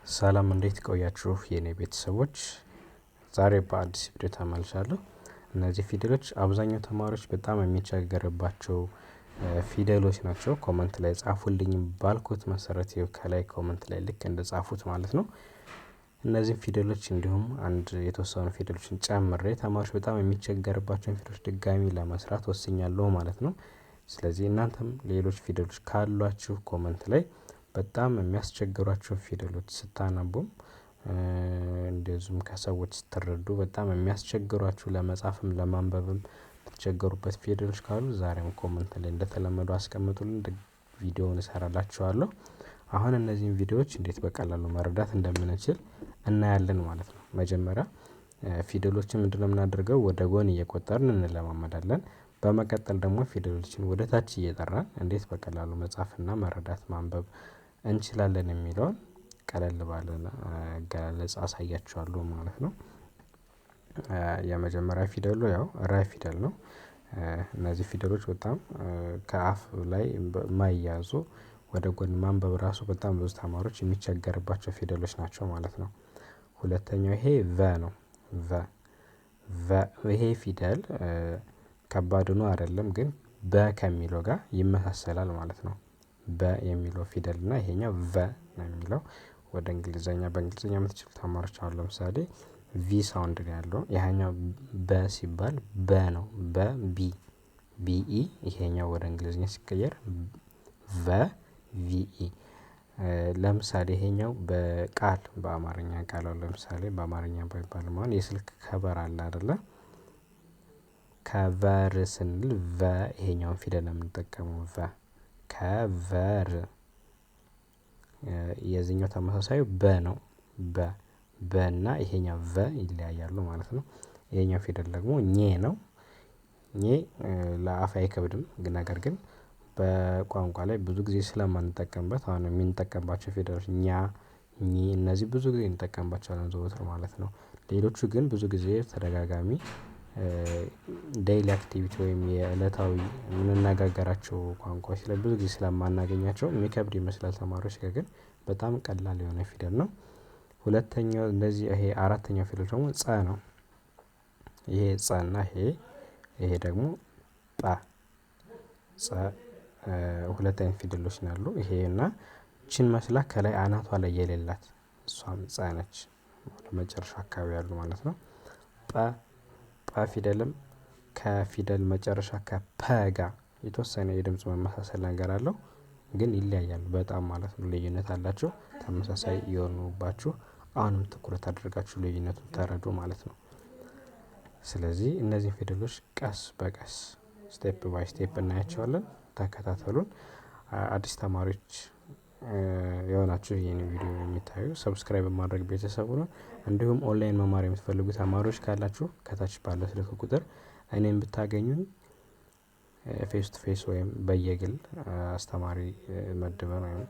ሰላም እንዴት ቆያችሁ የኔ ቤተሰቦች? ዛሬ በአዲስ ቪዲዮ ተመልሻለሁ። እነዚህ ፊደሎች አብዛኛው ተማሪዎች በጣም የሚቸገርባቸው ፊደሎች ናቸው። Comment ላይ ጻፉልኝ ባልኩት መሰረት ይኸው ከላይ comment ላይ ልክ እንደጻፉት ማለት ነው። እነዚህን ፊደሎች እንዲሁም አንድ የተወሰኑ ፊደሎችን ጨምሬ ተማሪዎች በጣም የሚቸገርባቸውን ፊደሎች ድጋሚ ለመስራት ወስኛለሁ ማለት ነው። ስለዚህ እናንተም ሌሎች ፊደሎች ካሏችሁ comment ላይ በጣም የሚያስቸግሯችሁ ፊደሎች ስታነቡም እንደዚሁም ከሰዎች ስትረዱ በጣም የሚያስቸግሯችሁ ለመጻፍም ለማንበብም የምትቸገሩበት ፊደሎች ካሉ ዛሬም comment ላይ እንደተለመደው አስቀምጡልን፣ ቪዲዮውን እሰራላችኋለሁ። አሁን እነዚህን ቪዲዮዎች እንዴት በቀላሉ መረዳት እንደምንችል እናያለን ማለት ነው። መጀመሪያ ፊደሎችን ምንድነው የምናደርገው? ወደ ጎን እየቆጠርን እንለማመዳለን። በመቀጠል ደግሞ ፊደሎችን ወደ ታች እየጠራን እንዴት በቀላሉ መጻፍና መረዳት ማንበብ እንችላለን የሚለውን ቀለል ባለ አገላለጽ አሳያችኋለሁ ማለት ነው። የመጀመሪያ ፊደሉ ያው ረ ፊደል ነው። እነዚህ ፊደሎች በጣም ከአፍ ላይ የማይያዙ ወደ ጎን ማንበብ ራሱ በጣም ብዙ ተማሪዎች የሚቸገርባቸው ፊደሎች ናቸው ማለት ነው። ሁለተኛው ይሄ ቨ ነው። ቨ ቨ ይሄ ፊደል ከባድ ሆኖ አይደለም፣ ግን በ ከሚለው ጋር ይመሳሰላል ማለት ነው። በ የሚለው ፊደል እና ይሄኛው ቨ ነው የሚለው ወደ እንግሊዘኛ በእንግሊዘኛ የምትችሉ ተማሪዎች አሁን ለምሳሌ V sound ነው ያለው። ይሄኛው በ ሲባል በ ነው። በ B BE ይሄኛው ወደ እንግሊዘኛ ሲቀየር ቨ VE። ለምሳሌ ይሄኛው በቃል በአማርኛ ቃል አሁን ለምሳሌ በአማርኛ ባይባልም አሁን የስልክ cover አለ አይደለ? Cover ስንል ቨ ይሄኛውን ፊደል ነው የምንጠቀመው። ቨ cover። የዚህኛው ተመሳሳዩ በ ነው። በ በ እና ይሄኛው ቨ ይለያያሉ ማለት ነው። ይሄኛው ፊደል ደግሞ ኘ ነው። ኘ ለአፍ አይከብድም፣ ነገር ግን በቋንቋ ላይ ብዙ ጊዜ ስለማንጠቀምበት አሁን የምንጠቀምባቸው ፊደሎች ኛ፣ ኚ እነዚህ ብዙ ጊዜ እንጠቀምባቸዋለን ዘወትር ማለት ነው። ሌሎቹ ግን ብዙ ጊዜ ተደጋጋሚ daily activity ወይም የእለታዊ የምንነጋገራቸው ቋንቋዎች ላይ ብዙ ጊዜ ስለማናገኛቸው የሚከብድ ይመስላል ተማሪዎች ጋር፣ ግን በጣም ቀላል የሆነ ፊደል ነው። ሁለተኛው እንደዚህ ይሄ አራተኛው ፊደል ደግሞ ጸ ነው። ይሄ ጸ እና ይሄ ደግሞ ጰ ጸ ሁለት አይነት ፊደሎች ነው ያሉ። ይሄ እና ችን መስላ ከላይ አናቷ ላይ የሌላት እሷም ጸ ነች። ወደ መጨረሻ አካባቢ ያሉ ማለት ነው። ጰ ጰ ፊደልም ከፊደል መጨረሻ ከፐ ጋር የተወሰነ የድምጽ መመሳሰል ነገር አለው፣ ግን ይለያያሉ በጣም ማለት ነው። ልዩነት አላቸው። ተመሳሳይ የሆኑባችሁ አሁንም ትኩረት አድርጋችሁ ልዩነቱን ተረዱ ማለት ነው። ስለዚህ እነዚህን ፊደሎች ቀስ በቀስ step by step እናያቸዋለን። ተከታተሉን። አዲስ ተማሪዎች የሆናችሁ ይህን ቪዲዮ የሚታዩ subscribe በማድረግ ቤተሰብ ሁኑ። እንዲሁም ኦንላይን መማር የምትፈልጉ ተማሪዎች ካላችሁ ከታች ባለው ስልክ ቁጥር እኔም ብታገኙኝ face to face ወይም በየግል አስተማሪ መድበን ወይም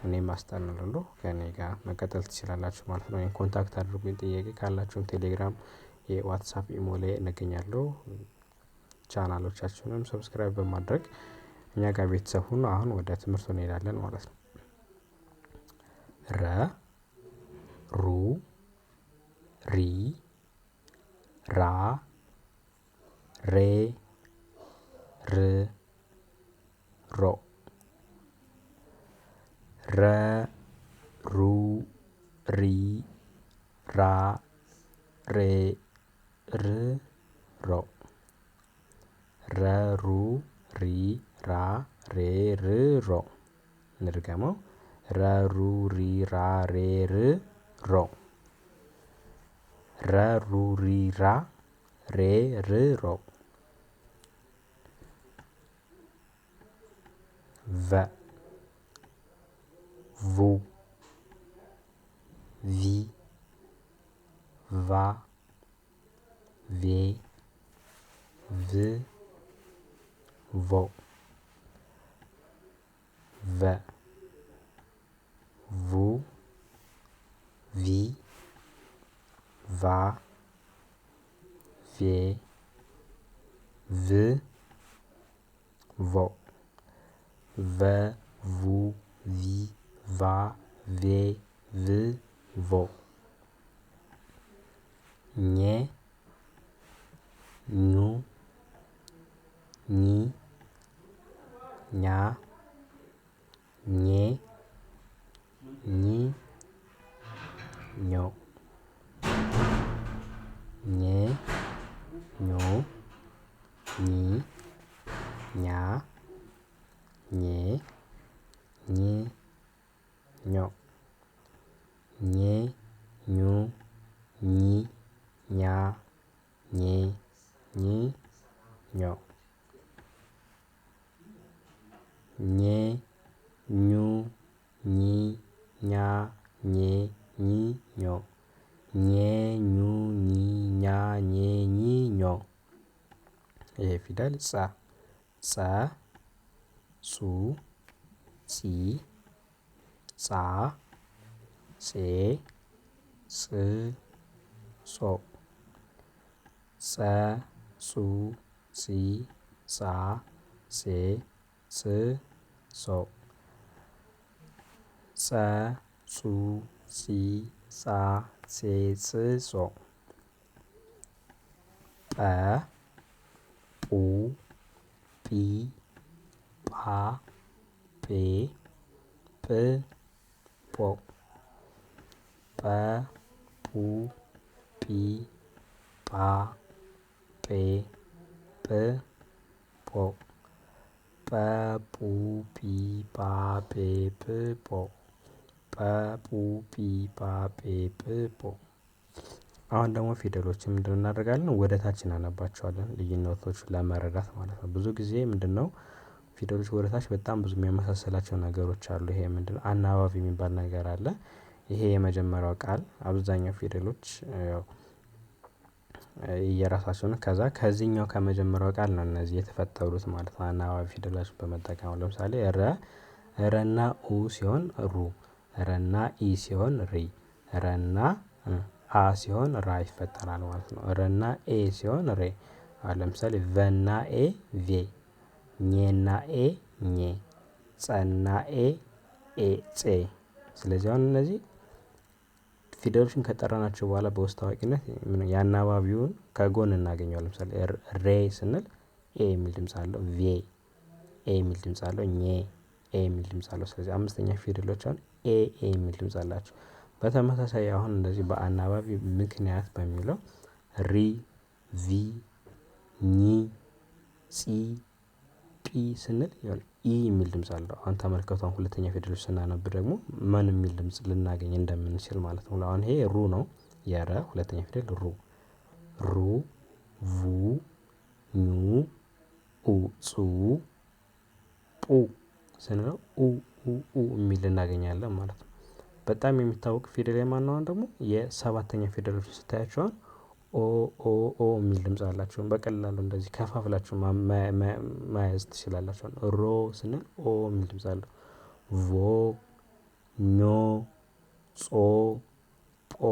እኔም አስጠናለሁ ከእኔ ጋር መቀጠል ትችላላችሁ ማለት ነው። ወይም contact አድርጉኝ። ጥያቄ ካላችሁም ቴሌግራም፣ የዋትሳፕ፣ ኢሞ ላይ እንገኛለሁ። ቻናሎቻችሁንም subscribe በማድረግ እኛ ጋር ቤተሰብ ሁኑ። አሁን ወደ ትምህርቱ እንሄዳለን ማለት ነው። ረ ሩ ሪ ራ ሬ ር ሮ ረ ሩ ሪ ራ ሬ ር ሮ ረ ሩ ሪ ራ ሬ ር ሮ። እንድገመው። ረ ሩ ሪ ራ ሬ ር ሮ ረ ሩ ሪ ራ ሬ ር ሮ። ቨ ቩ ቪ ቫ ቬ ቭ ቮ ቨ ቩ ቪ ቫ ቬ ቭ ቮ ቨ ቩ ቪ ቫ ቬ ቭ ቮ። ኘ ኙ ኚ ኛ ኜ ኚ ኞ። ኘ ኙ ኚ ኛ ኜ ኚ ኞ። ኘ ኙ ኚ ኛ ኜ ኚ ኞ። ኘ ኙ ኚ ኛ ኜ ኚ ኞ። ኘ ኙ ኚ ኛ ኜ ኚ ኞ። ይሄ ፊደል ፀ ፀ ጹ ጺ ጻ ጼ ጽ ጾ። ፀ ጹ ጺ ጻ ጼ ጽ ጾ። ፀ ጹ ጺ ጻ ጼ ጽ ጾ። ጰ ጱ ጲ ጳ ጴ ጵ ጶ። ጰ ጱ ጲ ጳ ጴ ጵ ጶ። ጰ ጱ ጲ ጳ ጴ ጵ ጶ። ጰ ጱ ጲ ጳ ጴ ጵ ጶ። አሁን ደግሞ ፊደሎችን ምንድነው እናደርጋለን ወደ ታች እናነባቸዋለን ልዩነቶችን ለመረዳት ማለት ነው። ብዙ ጊዜ ምንድነው? ፊደሎች ወደ ታች በጣም ብዙ የሚያመሳስላቸው ነገሮች አሉ ይሄ ምንድነው አናባቢ የሚባል ነገር አለ። ይሄ የመጀመሪያው ቃል አብዛኛው ፊደሎች ያው የየራሳቸውን ከዛ ከዚህኛው ከመጀመሪያው ቃል ነው እነዚህ የተፈጠሩት ማለት ነው። አናባቢ ፊደሎች በመጠቀም ለምሳሌ ረ ረና ኡ ሲሆን ሩ ረና ኢ ሲሆን ሪ ረና አ ሲሆን ራ ይፈጠራል ማለት ነው። ረና ኤ ሲሆን ሬ። አሁን ለምሳሌ ቨና ኤ ቬ ኘና ኤ ኜ ፀና ኤ ኤ ጼ። ስለዚህ አሁን እነዚህ ፊደሎችን ከጠራናቸው በኋላ በውስጠ ታዋቂነት የአናባቢውን ከጎን እናገኘዋለን። ለምሳሌ ሬ ስንል ኤ የሚል ድምጽ አለው ቬ ኤ የሚል ድምጽ አለው ኘ ኤ የሚል ድምጽ አለው ስለዚህ አምስተኛ ፊደሎች አሁን ኤ ኤ የሚል ድምጽ አላቸው። በተመሳሳይ አሁን እንደዚህ በአናባቢ ምክንያት በሚለው ሪ ቪ ኚ ጺ ጲ ስንል የሆነ ኢ የሚል ድምጽ አለው። አሁን ተመልከቱ አሁን ሁለተኛ ፊደሎች ስናነብ ደግሞ ማን የሚል ድምጽ ልናገኝ እንደምንችል ማለት ነው። አሁን ይሄ ሩ ነው። የረ ሁለተኛ ፊደል ሩ ሩ ቩ ኑ ኡ ጹ ጱ ስንለው ኡ ኡ ኡ የሚል እናገኛለን ማለት ነው። በጣም የሚታወቅ ፊደል የማነው? አሁን ደግሞ የሰባተኛ ፊደሎች ስታያቸው አሁን ኦ ኦ ኦ የሚል ድምጽ አላቸው በቀላሉ እንደዚህ ከፋፍላችሁ መያዝ ትችላላችሁ። ሮ ስንል ኦ የሚል ድምጽ አለው። ቮ ኞ ጾ ጶ።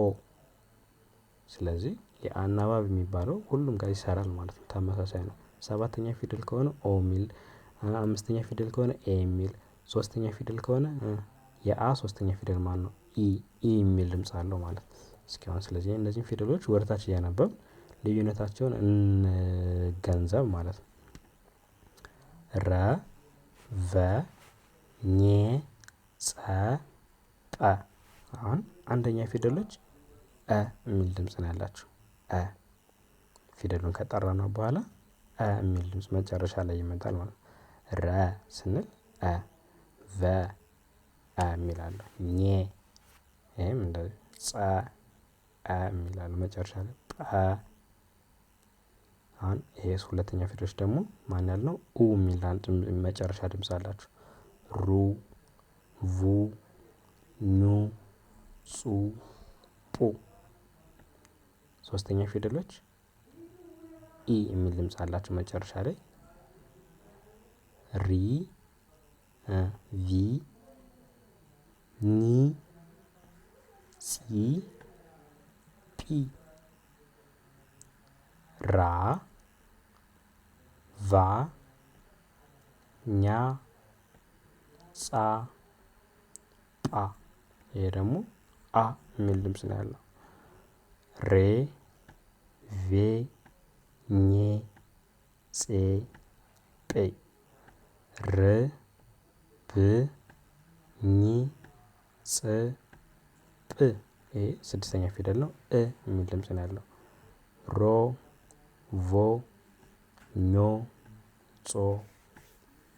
ስለዚህ የአናባቢ የሚባለው ሁሉም ጋር ይሰራል ማለት ነው። ተመሳሳይ ነው። ሰባተኛ ፊደል ከሆነ ኦ የሚል አምስተኛ ፊደል ከሆነ ኤ የሚል ሶስተኛ ፊደል ከሆነ የአ ሶስተኛ ፊደል ማነው ኢ ኢ የሚል ድምጽ አለው ማለት ነው። እስኪ አሁን ስለዚህ እነዚህን ፊደሎች ወደ ታች እያነበብን ልዩነታቸውን እንገንዘብ ማለት ነው። ረ ቨ ኘ ጸ ጠ። አሁን አንደኛ ፊደሎች እ የሚል ድምጽ ነው ያላቸው እ ፊደሉን ከጠራነው በኋላ እ የሚል ድምጽ መጨረሻ ላይ ይመጣል ማለት ነው። ረ ስንል እ ቨ እ የሚል አለው ኘ ይሄም እንደዚሁ ጸ እ የሚል አለው መጨረሻ ላይ ጠ። አሁን ይሄ ሁለተኛ ፊደሎች ደግሞ ማን ያልነው ኡ የሚል አንድ መጨረሻ ድምጽ አላቸው። ሩ ቩ ኑ ጹ ጱ። ሶስተኛ ፊደሎች ኢ የሚል ድምጽ አላቸው መጨረሻ ላይ። ሪ ቪ ኒ ጺ ጲ። ራ ቫ ኛ ጻ ጳ። ይሄ ደግሞ አ የሚል ድምጽ ነው ያለው። ሬ ቬ ኜ ጼ ጴ ር ብ ኝ ጽ ጵ ይሄ ስድስተኛ ፊደል ነው። እ የሚል ድምጽ ነው ያለው። ሮ ቮ ኞ ጾ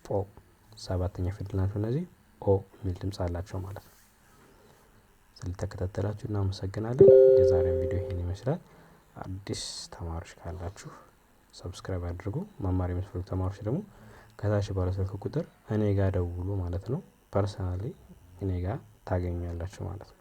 ጶ ሰባተኛ ፊደል ናቸው እነዚህ ኦ የሚል ድምጽ አላቸው ማለት ነው። ስለተከታተላችሁ እናመሰግናለን። የዛሬው ቪዲዮ ይሄን ይመስላል። አዲስ ተማሪዎች ካላችሁ subscribe አድርጉ። መማር የምትፈልጉ ተማሪዎች ደግሞ ከታች ባለው ስልክ ቁጥር እኔ ጋር ደውሉ ማለት ነው። Personally እኔ ጋር ታገኙኛላችሁ ማለት ነው።